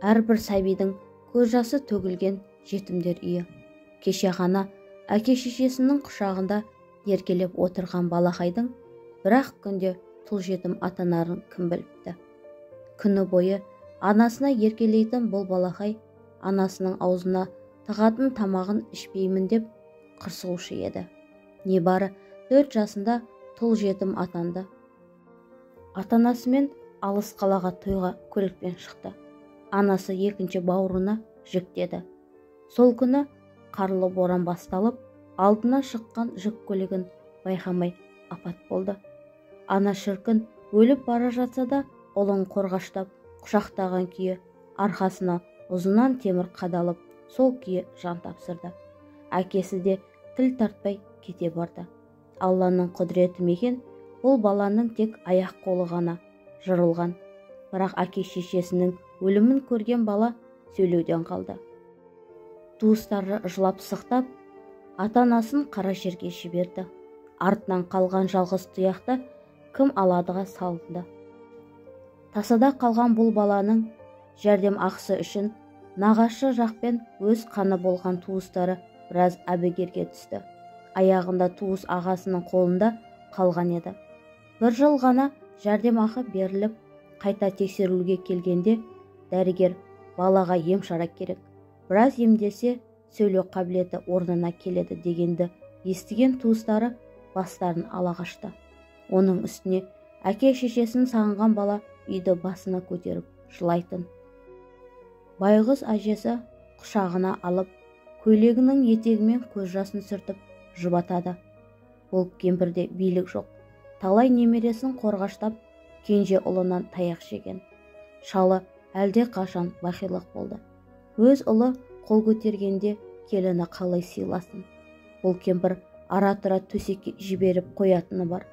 Әрбір сәбидің көз жасы төгілген жетімдер үйі. Кеше ғана әке-шешесінің құшағында еркелеп отырған балақайдың бір-ақ күнде тұл жетім атанарын кім біліпті. Күні бойы анасына еркелейтін бұл балақай анасының аузына тығатын тамағын ішпеймін деп қырсығушы еді. Небары 4 жасында тұл жетім атанды. Ата-анасымен алыс қалаға тойға көлікпен шықты. Анасы екінші бауырына жүктеді. Сол күні қарлы боран басталып, алдына шыққан жүк көлігін байқамай апат болды. Ана шіркін өліп бара жатса да, ұлын қорғаштап, құшақтаған күйі арқасына ұзыннан темір қадалып, сол күйі жан тапсырды. Әкесі де тіл тартпай кете барды. Алланың құдіреті мекен, бұл баланың тек аяқ қолы ғана жырылған. Бірақ әке-шешесінің өлімін көрген бала сөйлеуден қалды. Туыстары жылап сықтап, ата-анасын қара жерге жіберді. Артынан қалған жалғыз тұяқты кім аладыға салынды. Тасада қалған бұл баланың жәрдем ақысы үшін нағашы жақпен өз қаны болған туыстары біраз әбігерге түсті. Аяғында туыс ағасының қолында қалған еді. Бір жыл ғана жәрдем ақы беріліп, қайта тексерілуге келгенде дәрігер балаға ем шара керек. Біраз емделсе, сөйлеу қабілеті орнына келеді дегенді естіген туыстары бастарын ала қашты. Оның үстіне әке-шешесін сағынған бала үйді басына көтеріп жылайтын. Байғұс әжесі құшағына алып, көйлегінің етегімен көз жасын сүртіп жұбатады. Бұл кемпірде билік жоқ. Талай немересін қорғаштап, кенже ұлынан таяқ жеген. Шалы әлде қашан бақилық болды. Өз ұлы қол көтергенде келіні қалай сыйласын. Бұл кемпір ара-тұра төсекке жіберіп қоятыны бар.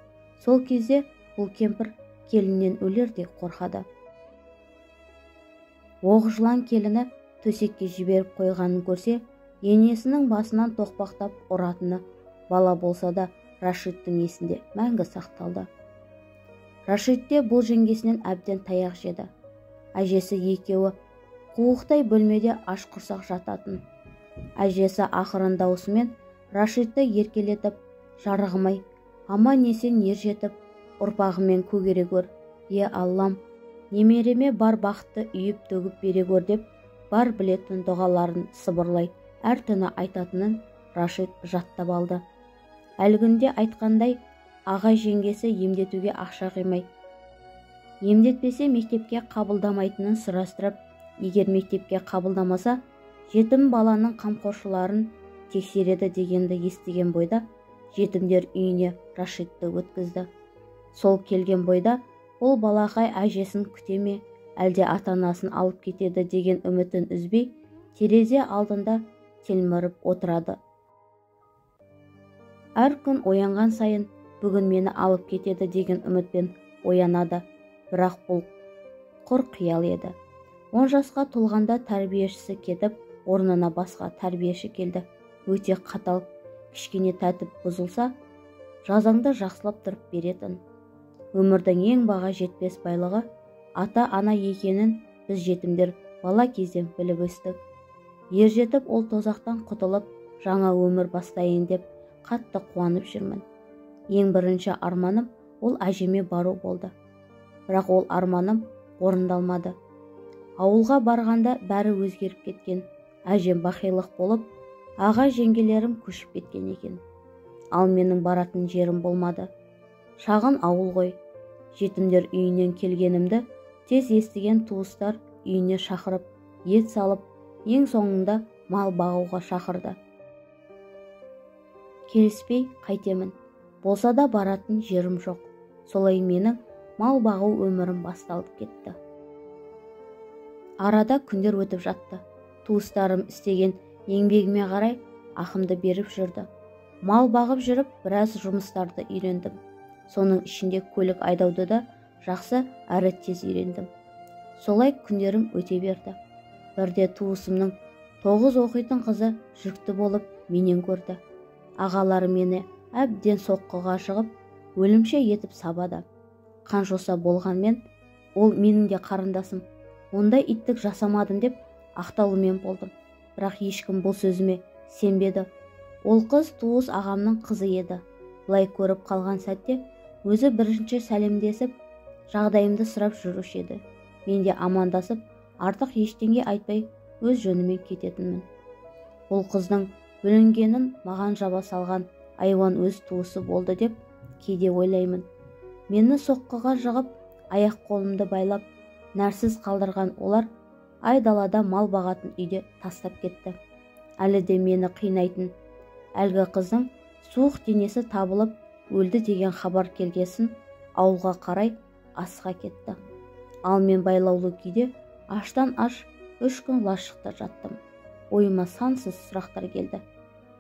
Сол кезде бұл кемпір келіннен өлердей қорқады. Оқ жылан келіні төсекке жіберіп қойғанын көрсе, енесінің басынан тоқпақтап ұратыны бала болса да Рашидтің есінде мәңгі сақталды. Рашид те бұл жеңгесінен әбден таяқ жеді. Әжесі екеуі қуықтай бөлмеде аш құрсақ жататын. Әжесі ақырын даусымен Рашидті еркелетіп, жарығымай, аман-есен ер жетіп, ұрпағымен көгере көр, е Аллам, немереме бар бақытты үйіп төгіп бере көр деп, бар білетін дұғаларын сыбырлай әр түні айтатынын Рашид жаттап алды. Әлгінде айтқандай, аға жеңгесі емдетуге ақша қимай, емдетпесе мектепке қабылдамайтынын сұрастырып, егер мектепке қабылдамаса, жетім баланың қамқоршыларын тексереді дегенді естіген бойда жетімдер үйіне Рашидті өткізді. Сол келген бойда бұл балақай әжесін күте ме, әлде ата-анасын алып кетеді деген үмітін үзбей, терезе алдында телміріп отырады. Әр күн оянған сайын бүгін мені алып кетеді деген үмітпен оянады. Бірақ бұл құр қиял еді. 10 жасқа толғанда тәрбиешісі кетіп, орнына басқа тәрбиеші келді. Өте қатал, кішкене тәртіп бұзылса, жазаңды жақсылап тұрып беретін. Өмірдің ең баға жетпес байлығы ата-ана екенін біз жетімдер бала кезден біліп өстік. Ер жетіп ол тозақтан құтылып, жаңа өмір бастайын деп қатты қуанып жүрмін. Ең бірінші арманым ол әжеме бару болды. Бірақ ол арманым орындалмады. Ауылға барғанда бәрі өзгеріп кеткен. Әжем бақилық болып, аға жеңгелерім көшіп кеткен екен. Ал менің баратын жерім болмады. Шағын ауыл ғой. Жетімдер үйінен келгенімді тез естіген туыстар үйіне шақырып, ет салып, ең соңында мал бағуға шақырды. Келіспей қайтемін. Болса да баратын жерім жоқ. Солай менің мал бағу өмірім басталып кетті. Арада күндер өтіп жатты. Туыстарым істеген еңбегіме қарай ақымды беріп жүрді. Мал бағып жүріп біраз жұмыстарды үйрендім. Соның ішінде көлік айдауды да жақсы әрі тез үйрендім. Солай күндерім өте берді. Бірде туысымның 9 оқитын қызы жүкті болып менен көрді. Ағалары мені әбден соққыға шығып, өлімше етіп сабады. Қан жоса болғанмен, ол менің де қарындасым. Ондай иттік жасамадым деп ақталумен болдым. Бірақ ешкім бұл сөзіме сенбеді. Ол қыз туыс ағамның қызы еді. Былай көріп қалған сәтте өзі бірінші сәлемдесіп, жағдайымды сұрап жүруші еді. Мен де амандасып, артық ештеңе айтпай өз жөнімен кететінмін. Ол қыздың бүлінгенін маған жаба салған айуан өз туысы болды деп кейде ойлаймын. Мені соққыға жығып, аяқ қолымды байлап, нәрсіз қалдырған олар айдалада мал бағатын үйде тастап кетті. Әлі де мені қинайтын әлгі қыздың суық денесі табылып өлді деген хабар келгесін ауылға қарай асыға кетті. Ал мен байлаулы күйде аштан аш 3 күн лашықта жаттым. Ойыма сансыз сұрақтар келді.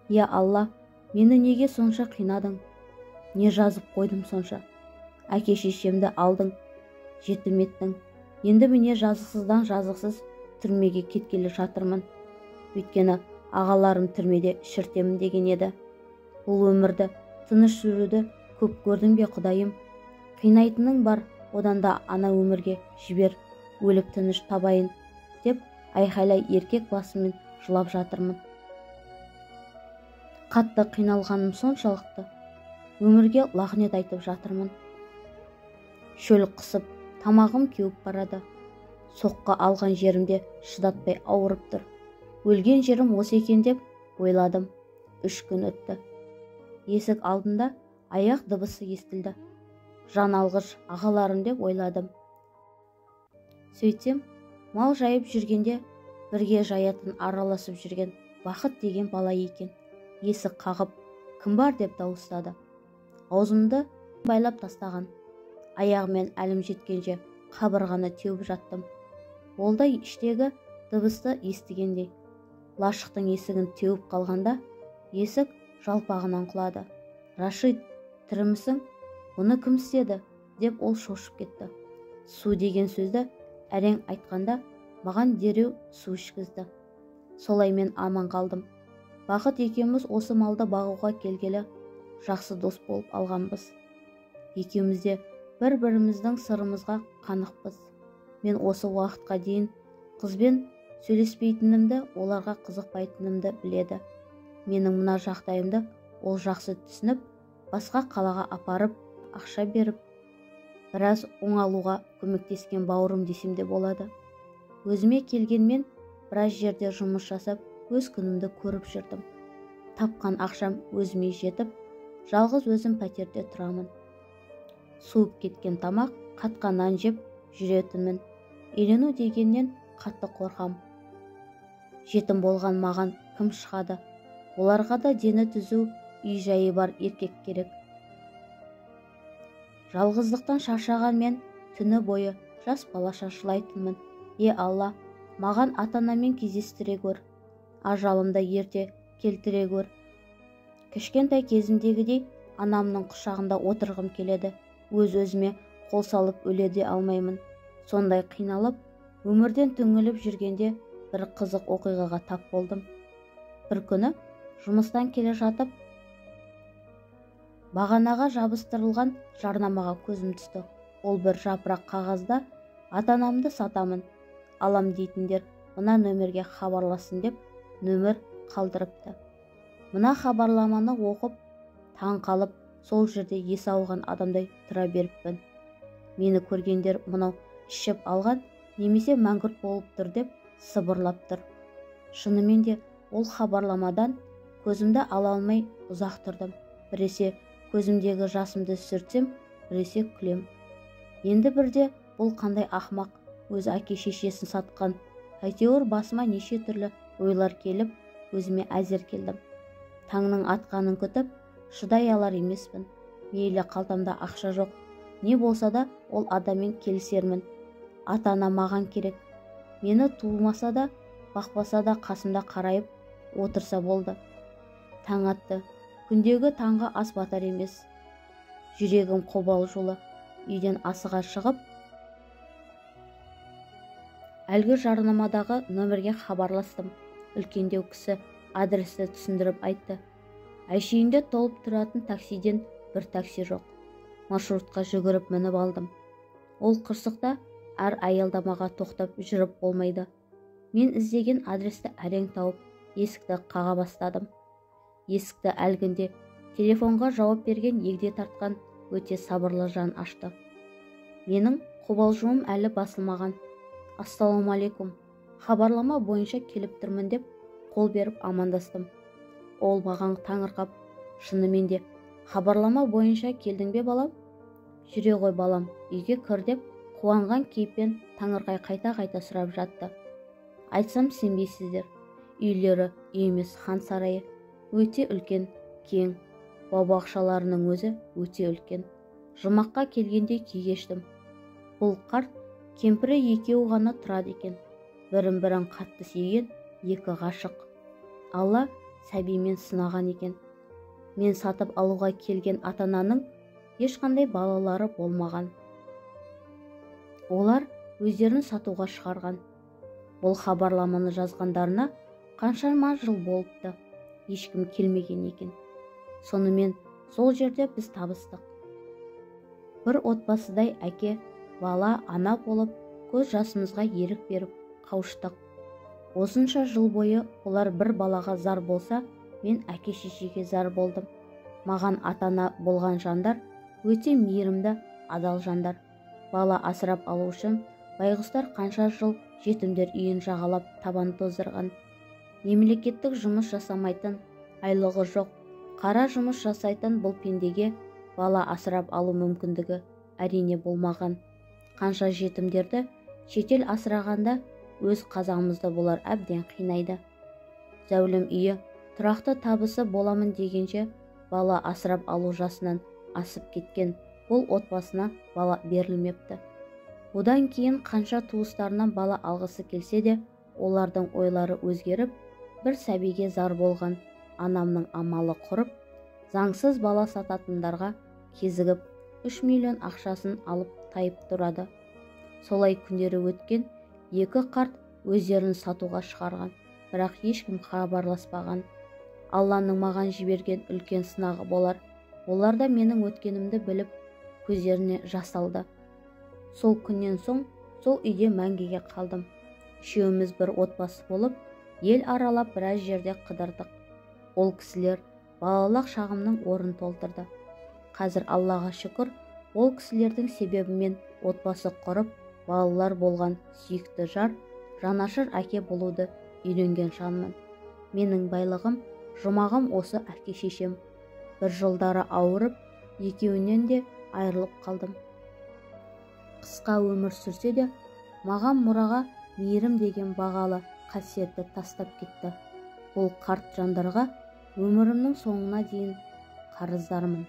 Я Алла, мені неге сонша қинадың? Не жазып қойдым сонша? Әке шешемді алдың, жетім еттің. Енді міне жазықсыздан жазықсыз түрмеге кеткелі жатырмын. Өйткені ағаларым түрмеде шіртемін деген еді. Бұл өмірді тыныш сүруді көп көрдің бе, Құдайым? Қинайтының бар, одан да ана өмірге жібер, өліп тыныш табайын деп айқайлай еркек басыммен жылап жатырмын. Қатты қиналғаным соншалықты, өмірге лағнет айтып жатырмын. Шөл қысып, тамағым кеуіп барады. Соққы алған жерімде шыдатпай ауырып тұр. Өлген жерім осы екен деп ойладым. 3 күн өтті. Есік алдында аяқ дыбысы естілді. Жан алғыш ағаларым деп ойладым. Сөйтсем, мал жайып жүргенде бірге жаятын араласып жүрген Бақыт деген бала екен. Есік қағып, кім бар деп дауыстады. Аузымды байлап тастаған. Аяғымен әлім жеткенше қабырғаны теуіп жаттым. Ол да іштегі дыбысты естігендей. Лашықтың есігін теуіп қалғанда, есік жалпағынан құлады. Рашид, тірімісің? Бұны кім істеді? Деп ол шошып кетті. Су деген сөзді әрең айтқанда маған дереу су ішкізді. Солай мен аман қалдым. Бақыт екеуміз осы малды бағуға келгелі жақсы дос болып алғанбыз. Екеуміз де бір-біріміздің сырымызға қанықпыз. Мен осы уақытқа дейін қызбен сөйлеспейтінімді, оларға қызықпайтынымды біледі. Менің мына жағдайымды ол жақсы түсініп, басқа қалаға апарып, ақша беріп, біраз оңалуға көмектескен бауырым десем де болады. Өзіме келгенмен біраз жерде жұмыс жасап, өз күнімді көріп жүрдім. Тапқан ақшам өзіме жетіп, жалғыз өзім пәтерде тұрамын. Суып кеткен тамақ, қатқан нан жеп жүретінмін. Үйлену дегеннен қатты қорқам. Жетім болған маған кім шығады? Оларға да дені түзу, үй жайы бар еркек керек. Жалғыздықтан шаршаған мен түні бойы жас балаша жылайтынмын. Е Алла, маған ата-анамен кездестіре көр. Ажалымды ерте келтіре көр. Кішкентай кезімдегідей анамның құшағында отырғым келеді. Өз-өзіме қол салып өле де алмаймын. Сондай қиналып, өмірден түңіліп жүргенде бір қызық оқиғаға тап болдым. Бір күні жұмыстан келе жатып, бағанаға жабыстырылған жарнамаға көзім түсті. Ол бір жапырақ қағазда ата-анамды сатамын, алам дейтіндер мына нөмірге хабарласын деп нөмір қалдырыпты. Мына хабарламаны оқып, таң қалып, сол жерде есі ауған адамдай тұра беріппін. Мені көргендер мынау ішіп алған немесе мәңгүрт болып тұр деп сыбырлап тұр. Шынымен де ол хабарламадан көзімді ала алмай ұзақ тұрдым. Біресе көзімдегі жасымды сүртсем, біресе күлем. Енді бірде бұл қандай ақмақ, өз әке шешесін сатқан. Әйтеуір басыма неше түрлі ойлар келіп, өзіме әзер келдім. Таңның атқанын күтіп, шыдай алар емеспін. Мейлі қалтамда ақша жоқ, не болса да ол адаммен келісермін. Ата-ана маған керек. Мені туылмаса да, бақпаса да қасымда қарайып отырса болды. Таң атты. Күндегі таңғы ас батар емес. Жүрегім қобалжулы. Үйден асыға шығып, әлгі жарнамадағы нөмірге хабарластым. Үлкендеу кісі адресті түсіндіріп айтты. Әшейінде толып тұратын таксиден бір такси жоқ. Маршрутқа жүгіріп мініп алдым. Ол қырсықта Әр аялдамаға тоқтап жүріп болмайды. Мен іздеген адресті әрең тауып, есікті қаға бастадым. Есікті әлгінде телефонға жауап берген егде тартқан өте сабырлы жан ашты. Менің қобалжуым әлі басылмаған. Ассалаумағалейкум, хабарлама бойынша келіп тұрмын деп қол беріп амандастым. Ол маған таңырқап, шынымен де хабарлама бойынша келдің бе балам? Жүре ғой балам, үйге кір деп қуанған кейіппен таңырқай қайта-қайта сұрап жатты. Айтсам сенбейсіздер. Үйлері үй емес, хан сарайы. Өте үлкен, кең. Бау-бақшаларының өзі өте үлкен. Жұмаққа келгенде күй кештім. Бұл қарт кемпірі екеуі ғана тұрады екен. Бірін-бірін қатты сүйген екі ғашық. Алла сәбимен сынаған екен. Мен сатып алуға келген ата-ананың ешқандай балалары болмаған. Олар өздерін сатуға шығарған. Бұл хабарламаны жазғандарына қаншама жыл болыпты, ешкім келмеген екен. Сонымен сол жерде біз табыстық. Бір отбасыдай әке, бала, ана болып көз жасымызға ерік беріп қауыштық. Осынша жыл бойы олар бір балаға зар болса, мен әке шешеге зар болдым. Маған ата-ана болған жандар өте мейірімді, адал жандар. Бала асырап алу үшін байғұстар қанша жыл жетімдер үйін жағалап табан тоздырған. Мемлекеттік жұмыс жасамайтын, айлығы жоқ, қара жұмыс жасайтын бұл пендеге бала асырап алу мүмкіндігі әрине болмаған. Қанша жетімдерді шетел асырағанда өз қазағымызды бұлар әбден қинайды. Зәулім үйі, тұрақты табысы боламын дегенше бала асырап алу жасынан асып кеткен бұл отбасына бала берілмепті. Одан кейін қанша туыстарынан бала алғысы келсе де, олардың ойлары өзгеріп, бір сәбиге зар болған анамның амалы құрып, заңсыз бала сататындарға кезігіп, 3 миллион ақшасын алып тайып тұрады. Солай күндері өткен екі қарт өздерін сатуға шығарған, бірақ ешкім хабарласпаған. Алланың маған жіберген үлкен сынағы болар. Олар да менің өткенімді біліп, көздеріне жас алды. Сол күннен соң сол үйде мәңгіге қалдым. Үшеуміз бір отбасы болып, ел аралап біраз жерде қыдырдық. Ол кісілер балалық шағымның орнын толтырды. Қазір Аллаға шүкір, ол кісілердің себебімен отбасы құрып, балалар болған сүйікті жар, жанашыр әке болуды үйренген жанмын. Менің байлығым, жұмағым осы әке шешем. Бір жылдары ауырып, екеуінен де айырылып қалдым. Қысқа өмір сүрсе де, маған мұраға мейірім деген бағалы қасиетті тастап кетті. Бұл қарт жандарға өмірімнің соңына дейін қарыздармын.